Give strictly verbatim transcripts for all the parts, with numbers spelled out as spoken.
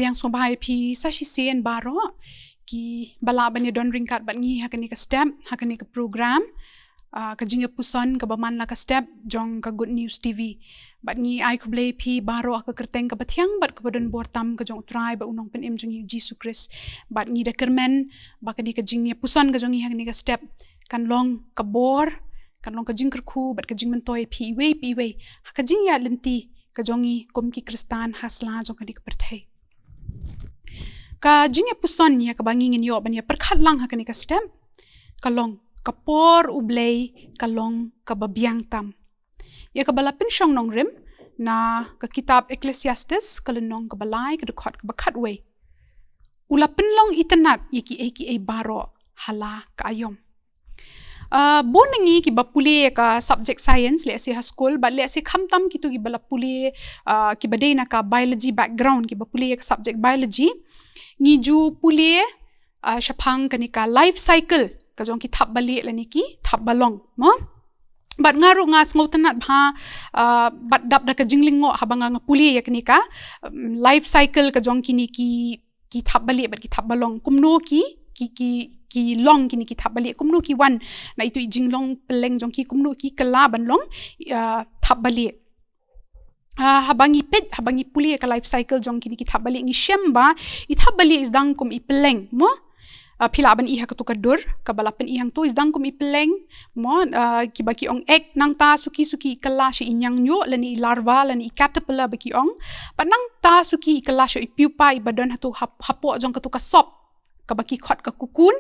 Pdiang sngewbha ïa phi sa shisien baroh kiba lah ban ïadon ryngkat bad ngi ha kane ka step, ha kane ka program, ah, ka jingïapuson kaba man la ka step jong ka Good News T V. Bad ngi ai khublei ïa phi baroh ha ka kyrteng kaba thiang bad kaba don bor tam ka jong U Trai bad U Nongpynim jong ngi U Jisu Khrist. Bad ngi da kyrmen ba kane ka jingïapuson ka jong ngi ha kane ka step kan long ka bor, kan long ka jingkyrkhu bad ka jingmyntoi ïa phi iwei pa iwei ha ka jingïaid lynti ka jong ngi kum ki Khristan ha sla jong kane ka pyrthei. Ka jingïapuson ïa kaba ngi ngin ïoh ban ïa pyrkhat lang ha kane ka step ka long, ka por U Blei ka long kaba biang tam. Ïa kaba la pynshong nongrim na ka kitab Ecclesiastes, ka lynnong kaba lai, ka dkhot kaba khatwei: U la pynlong itynnad ïa kiei kiei baroh ha la ka aïom. Ah, bun na ngi kiba pule ïa ka subject science, lehse ha skul, bad lehse khamtam kito kiba la pule, ah, kiba dei na ka biology background, kiba pule ïa ka subject biology, ngi ju pule, ah, shaphang kane ka life cycle ka jong ki thapbalieh lane ki thapbalong, mo? Bad nga ruh nga sngewtynnad bha, ah, bad dap da ka jinglyngngoh haba nga, nga pule ïa kane ka, um, life cycle ka jong kine ki, ki thapbalieh bad ki thapbalong. Kumno ki, ki, ki, ki long kine ki thapbalieh, kumno ki wan na itu i jinglong pylleng jong ki, kumno ki kylla ban long, ah, thapbalieh. Ah, haba ngi peit, haba ngi pule ïa ka life cycle jong kine ki thapbalieh, ngi shem ba i thapbalieh i sdang kum i pylleng, mo? Ah, phi lah ban i ha kato ka dur kaba la pyni hangto, i sdang kum i pylleng, mo, ah, kiba ki ong egg, nangta suki suki i kylla sha i ñiangñuh lane i larva lane i caterpillar ba ki ong. Bad nangta suki i kylla sha i pupa iba don hato hap-, hapoh jong kato ka sop kaba ki khot ka cocoon.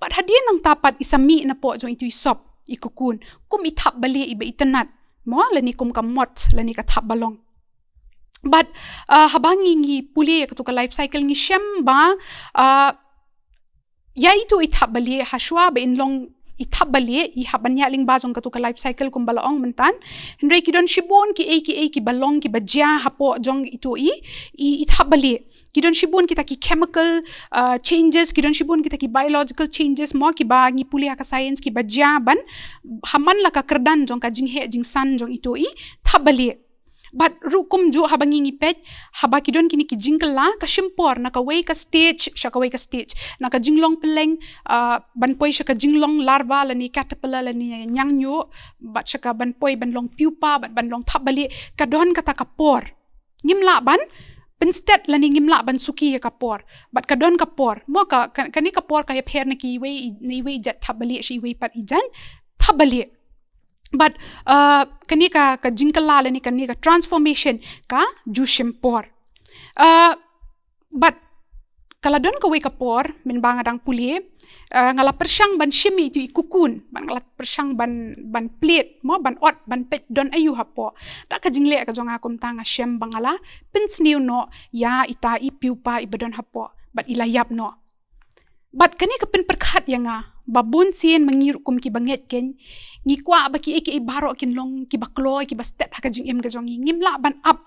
Bad hadien nangta pat i sa mih napoh jong itu i sop, i cocoon, kum i thapbalieh iba itynnad, mo, lane kum ka moth lane ka thapbalong. Bad, ah, haba ngi, ngi pule ïa kato ka life cycle ngi shem ba, ah, ïa itu i thapbalieh, hashwa ba in long i thapbalieh, i hap ban ïaid lyngba jong kato ka life cycle kumba la ong mynta. Hynrei ki don shibun kiei kiei kiba long kiba jia hapoh jong itu i, i, i thapbalieh. Ki don shibun kita ki chemical, ah, changes, ki don shibun kita ki biological changes, mo, kiba ngi pule ha ka science kiba jia ban ha man la ka kyrdan jong ka jingheh jingsan jong itu i thapbalieh. Bad ruh kumjuh haba ngi, ngi peit, haba ki don kine ki jingkylla, ka shim por na kawei ka stage sha kawei ka stage, na ka jinglong pylleng, ah, ban poi sha ka jinglong larva lane caterpillar lane ñiangñuh, bad sha ka ban poi ban long pupa, bad ban long thapbalieh, ka don kata ka por. Ngim lah ban pynstet lane ngim lah ban suki ïa ka por. Bad ka don ka por, mo, ka, ka, kane ka por ka ïapher na kiwei, na iwei i jait thapbalieh sha iwei pat i jait thapbalieh. Bad, ah, kane ka, ka jingkylla lane kane ka transformation ka ju shim por. Ah, bad ka la don kawei ka por, mynba nga dang pule, ah, nga la pyrshang ban shim ïa itu i cocoon, bad nga la pyrshang ban, ban plied, mo, ban ot, ban peit don aïu hapoh. Da ka jingleh ka jong nga kumta nga shem ba nga la pynsniew noh ïa ita i pupa iba don hapoh, bad i la ïap noh. Bad kane ka pynpyrkhat ïa nga ba bun sien ma ngi ruh kum kiba ngeit keiñ, ngi kwah ba kiei kiei baroh kin long kiba kloi, kiba stet ha ka jingim ka jong ngi. Ngim lah ban ap.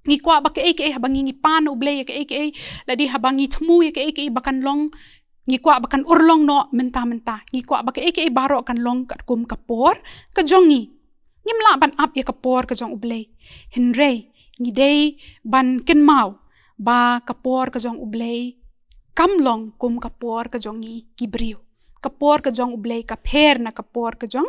Ngi kwah ba kaei kaei haba ngi, ngi pan na U Blei ïa kaei kaei, lane haba ngi thmu ïa kaei kaei ba kan long, ngi kwah ba kan urlong noh mynta mynta. Ngi kwah ba kaei kaei baroh kan long katkum ka por ka jong ngi. Ngim lah ban ap ïa ka por ka jong U Blei. Hynrei ngi dei ban kynmaw ba ka por ka jong U Blei kam long kum ka por ka jong ngi ki briew. Ka por ka jong U Blei ka pher na ka por ka jong,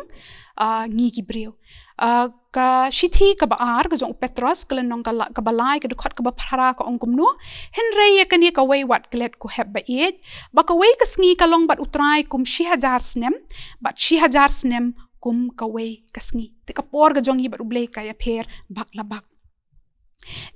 ah, ngi ki briew. Ah, ka shithi kaba ar ka jong u Petros, ka lynnong ka la, kaba lai, ka dkhot kaba phra ka ong kumno: Hynrei ïa kane kawei wat klet, ko hep ba ïeit, ba kawei ka sngi ka long bad U Trai kum shi hajar snem, bad shi hajar snem kum kawei ka sngi. Te ka por ka jong ngi bad U Blei ka ïapher bak la bak.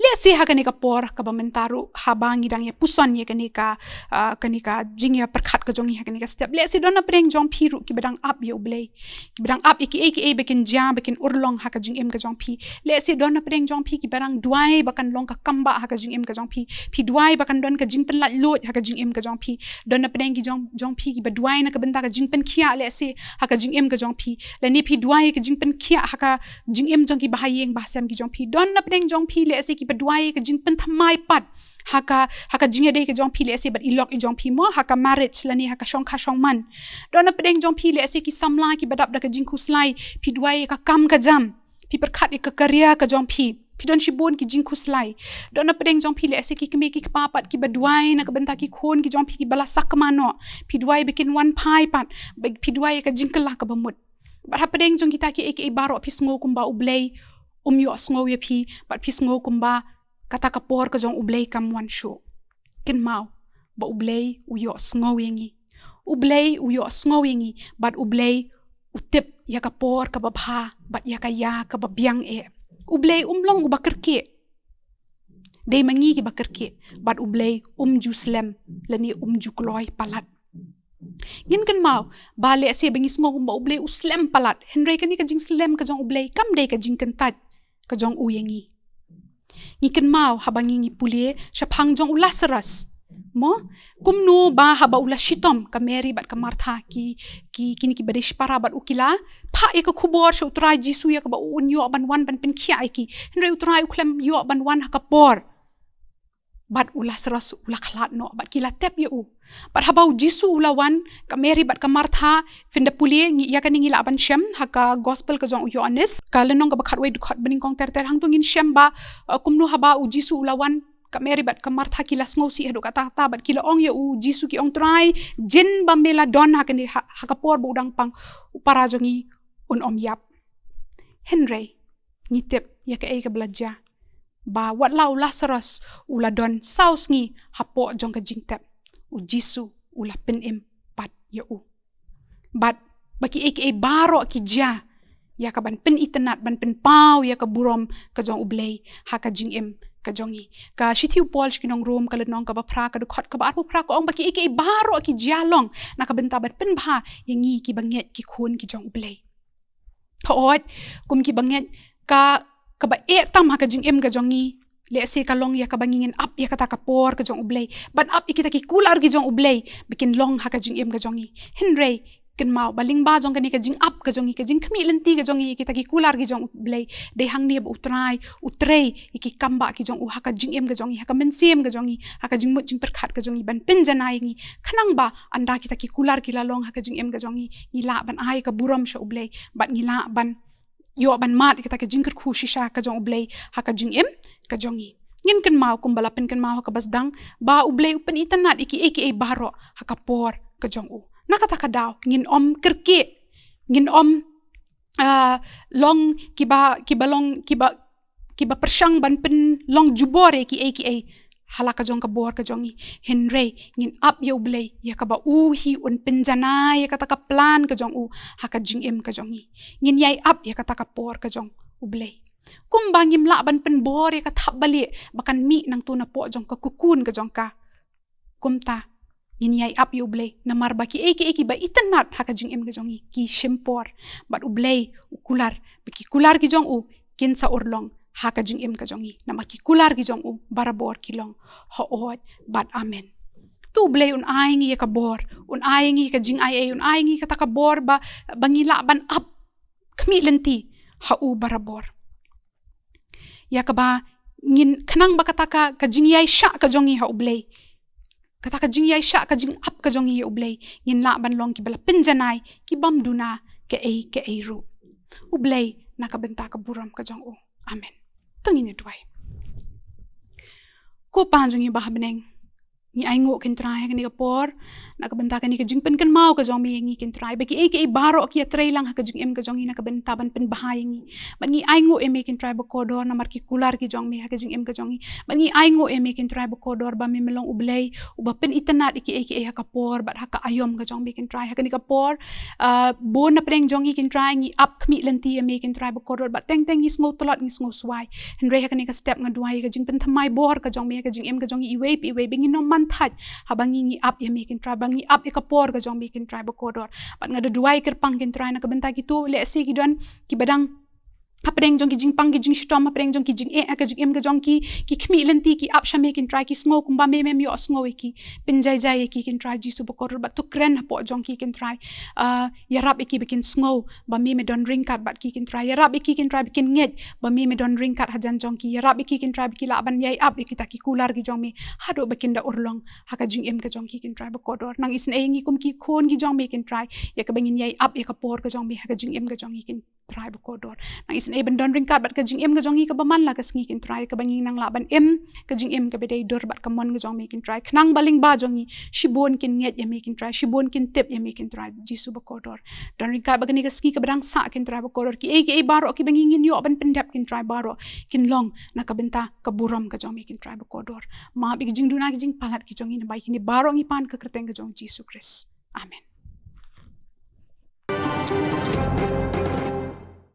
Lehse ha kane ka por kaba mynta ruh, haba ngi dang ïapuson ïa kane ka, ah, kane ka jingïapyrkhat ka jong ngi ha kane ka step, lehse don na pdeng jong phi ruh kiba dang ap ïa U Blei, kiba dang ap ïa kiei kiei ba kin jia, ba kin urlong ha ka jingim ka jong phi. Lehse don na pdeng jong phi kiba dang duwai ba kan long ka kambah ha ka jingim ka jong phi. Phi duwai ba kan don ka jingpynlait luid ha ka jingim ka jong phi. Don na pdeng ki jong, jong phi kiba duwai na ka bynta ka jingpynkhiah lehse ha ka jingim ka jong phi. Lane phi duwai ka jingpynkhiah ha ka jingim jong ki bahaïing bahasem ki jong phi. Don na pdeng jong phi lehse kiba duwai ka jingpynthymmai pat ha ka, ha ka jingïadei ka jong phi lehse bad i lok i jong phi, mo, ha ka marriage lane ha ka shongkha shongman. Don na pdeng jong phi lehse ki samla kiba dap da ka jingkhuslai, phi duwai ïa ka kam ka jam, phi pyrkhat ïa ka career ka jong phi. Phi don shibun ki jingkhuslai. Don na pdeng jong phi lehse ki kmie ki kpa pat kiba duwai na ka bynta ki khun ki jong phi kiba la sakma noh. Phi duwai ba kin wan phai pat. Ba phi duwai ka jingkylla kaba mut. Bad ha pdeng jong kita kiei kiei baroh phi sngew kumba U Blei um ïohsngew ïa phi, bad phi sngew kumba kata ka por ka jong U Blei kam wan shuh. Kynmaw ba U Blei u ïohsngew ïa ngi. U Blei u ïohsngew ïa ngi, bad U Blei u tip ïa ka por kaba bha bad ïa ka ïa kaba biang eh. U Blei um long uba kyrkieh. Dei ma ngi kiba kyrkieh, bad U Blei um ju slem lane um ju kloi palat. Ngin kynmaw ba lehse ba ngi sngew kumba U Blei u slem palat, hynrei kane ka jingslem ka jong U Blei kam dei ka jingkyntait ka jong u ïa ngi. Ngi kynmaw haba ngi ngi pule shaphang jong u Lazarus. Mo, kumno ba haba u la shitom, ka Mary bad ka Martha ki, ki, kine kiba dei shipara bad u ki la phah ïa ka khubor sha U Trai Jisu ïa kaba un ïoh ban wan ban pynkhiah ïa ki. Hynrei U Trai u khlem ïoh ban wan ha ka por. Bad u Lazarus u la khlad noh, bad ki la tep ïa u. Bad haba U Jisu u la wan, ka Mary bad ka Martha, phin da pule, ngi ïa kane ngi lah ban shem ha ka gospel ka jong u Ïoannis, ka lynnong kaba khatwei, dkhot banyngkong ter ter. Hangto ngin shem ba, uh, kumno haba U Jisu u la wan, ka Mary bad ka Martha ki la sngewsih haduh katta katta, bad ki la ong ïa U Jisu, ki ong, Trai, jin ba me la don ha kane, ha, ha ka por ba u dang pang, u para jong ngi un ym ïap. Hynrei ngi tip ïa kaei kaba la jia, ba wat la u Lazarus u la don saw sngi hapoh jong ka jingtep, U Jisu u la pynim pat ïa u. Bad ba kiei kiei baroh ki jia ïa ka ban pynitynnad, ban pynpaw ïa ka burom ka jong U Blei ha ka jingim ka jong ngi. Ka shithi u Paul sha ki nong Rom, ka lynnong kaba phra, ka dkhot kaba arphew phra, ka ong ba kiei kiei baroh ki jia long na ka bynta ban pynbha ïa ngi kiba ngeit, ki khun ki jong U Blei. Hooid, kum kiba ngeit, ka, kaba eh tam ha ka jingim ka jong ngi, lehse ka long ïa kaba ngi ngin ap ïa kata ka por ka jong U Blei, ban ap ïa kita ki kular ki jong U Blei ba kin long ha ka jingim ka jong ngi. Hynrei kynmaw ba lyngba jong kane ka jingap ka jong ngi, ka jingkhmih lynti ka jong ngi ïa kita ki kular ki jong U Blei, dei hangne ba U Trai u trei ïa ki kam ba ki jong u ha ka jingim ka jong ngi, ha ka mynsiem ka jong ngi, ha ka jingmut jingpyrkhat ka jong ngi, ban pynjanai ïa ngi, khnang ba ynda kita ki kular ki la long ha ka jingim ka jong ngi, ngi lah ban ai ka burom sha U Blei, bad ngi lah ban ïoh ban mad ïa kita ki jingkyrkhu shisha ka jong U Blei ha ka jingim ka jong ngi. Ngin kynmaw kumba la pynkynmaw ha kaba sdang, ba U Blei u pynitynnad ïa kiei kiei baroh ha ka por ka jong u. Na kata ka daw ngin ym kyrkieh, ngin ym, ah, long kiba, kiba long kiba, kiba pyrshang ban pynlong jubor ïa kiei kiei ha la ka jong ka bor ka jong ngi. Hynrei ngin ap ïa U Blei ïa kaba u hi un pynjanai ïa kata ka plan ka jong u ha ka jingim ka jong ngi. Ngin ïai ap ïa kata ka por ka jong U Blei. Kumba ngim lah ban pynbor ïa ka thapbalieh ba kan mih nangto napoh jong ka kukun ka jong ka, kumta ngin ïai ap ïa U Blei, namar ba kiei kiei kiba itynnad ha ka jingim ka jong ngi ki shim por, bad U Blei u kular ba ki kular ki jong u kin sa urlong ha ka jingim ka jong ngi, namar ki kular ki jong u barabor ki long hooid bad amen. To U Blei un ai ngi ïa ka bor, un ai ngi ïa ka jingaiei, un ai ngi ïa kata ka bor ba, ba ngi lah ban ap khmih lynti ha u barabor, ïa kaba ngin, khnang ba kata ka, ka jingïaishah ka jong ngi ha U Blei, kata ka jingïaishah, ka jingap ka jong ngi ha U Blei, ngin lah ban long kiba la pynjanai, kibym duna kaei kaei ruh. U Blei na ka bynta ka burom ka jong u. Amen. To ngin ïa duwai. Ko Pa jong ngi ba ha bneng, ngi ainguh, Kynrad, ha kane ka por na ka bynta kane ka jingpynkynmaw ka jong me ïa ngi, Kynrad, ba kiei kiei baroh ki ïatrei lang ha ka jingim ka jong ngi na ka bynta ban pynbha ïa ngi. Bad ngi ainguh ïa me, Kynrad bakordor, namar ki kular ki jong me ha ka jingim ka jong ngi. Bad ngi ainguh ïa me, Kynrad bakordor, ba me me long U Blei uba pynitynnad ïa kiei kiei ha ka por bad ha ka aïom ka jong me, Kynrad. Ha kane ka por, ah, bun na pdeng jong ngi, Kynrad, ngi ap khmih lynti ïa me, Kynrad bakordor, bad teng teng ngi sngew tlot, ngi sngew swai. Hynrei ha kane ka step nga duwai ïa ka jingpynthymmai bor ka jong me ha ka jingim ka jong ngi iwei pa iwei, ba ngin ym man thait haba ngi, ngi ap ïa me, Kynrad, ba ngi ap ïa ka por ka jong me, Kynrad bakordor. Bad nga da duwai kyrpang, Kynrad, na ka bynta kito lehse ki don kiba dang ha pdeng jong ki jingpang ki jingshitom, ha pdeng jong ki jingeh ha ka jingim ka jong ki, ki khmih lynti, ki ap sha me, Kynrad, ki sngew kumba me mem ïohsngew ïa ki. Pynjai jai ïa ki, Kynrad Jisu bakordor, bad to kren hapoh jong ki, Kynrad. Ah, ïarap ïa ki ba kin sngew ba me me don ryngkat bad ki, Kynrad. Ïarap ïa ki, Kynrad, ba kin ngeit ba me me don ryngkat hajan jong ki. Ïarap ïa ki, Kynrad, ba ki lah ban ïai ap ïa kita ki kular ki jong me haduh ba kin da urlong ha ka jingim ka jong ki, Kynrad bakordor. Nang isynei ïa ngi kum ki khun ki jong me, Kynrad, ïa kaba ngin ïai ap ïa ka por ka jong me ha ka jingim ka jong ngi, Kyn Trai bakordor. Nang isynei ban don ryngkat bad ka jingim ka jong ngi kaba man la ka sngi kin Trai, kaba ngi nang lah ban im ka jingim kaba dei dur bad ka mon ka jong me kin Trai. Khnang ba lyngba jong ngi shibun kin ngeit ïa me kin Trai, shibun kin tip ïa me kin Trai Jisu bakordor. Don ryngkat bad kane ka sngi kaba dang sah kin Trai bakordor. Kiei kiei baroh kiba ngi ngin ïoh ban pyndep kin Trai baroh kin long na ka bynta ka burom ka jong me kin Trai bakordor. Map ïa ki jingduna ki jingpalat ki jong ngi, namar kine baroh ngi pan ha ka kyrteng ka jong Jisu Khrist. Amen.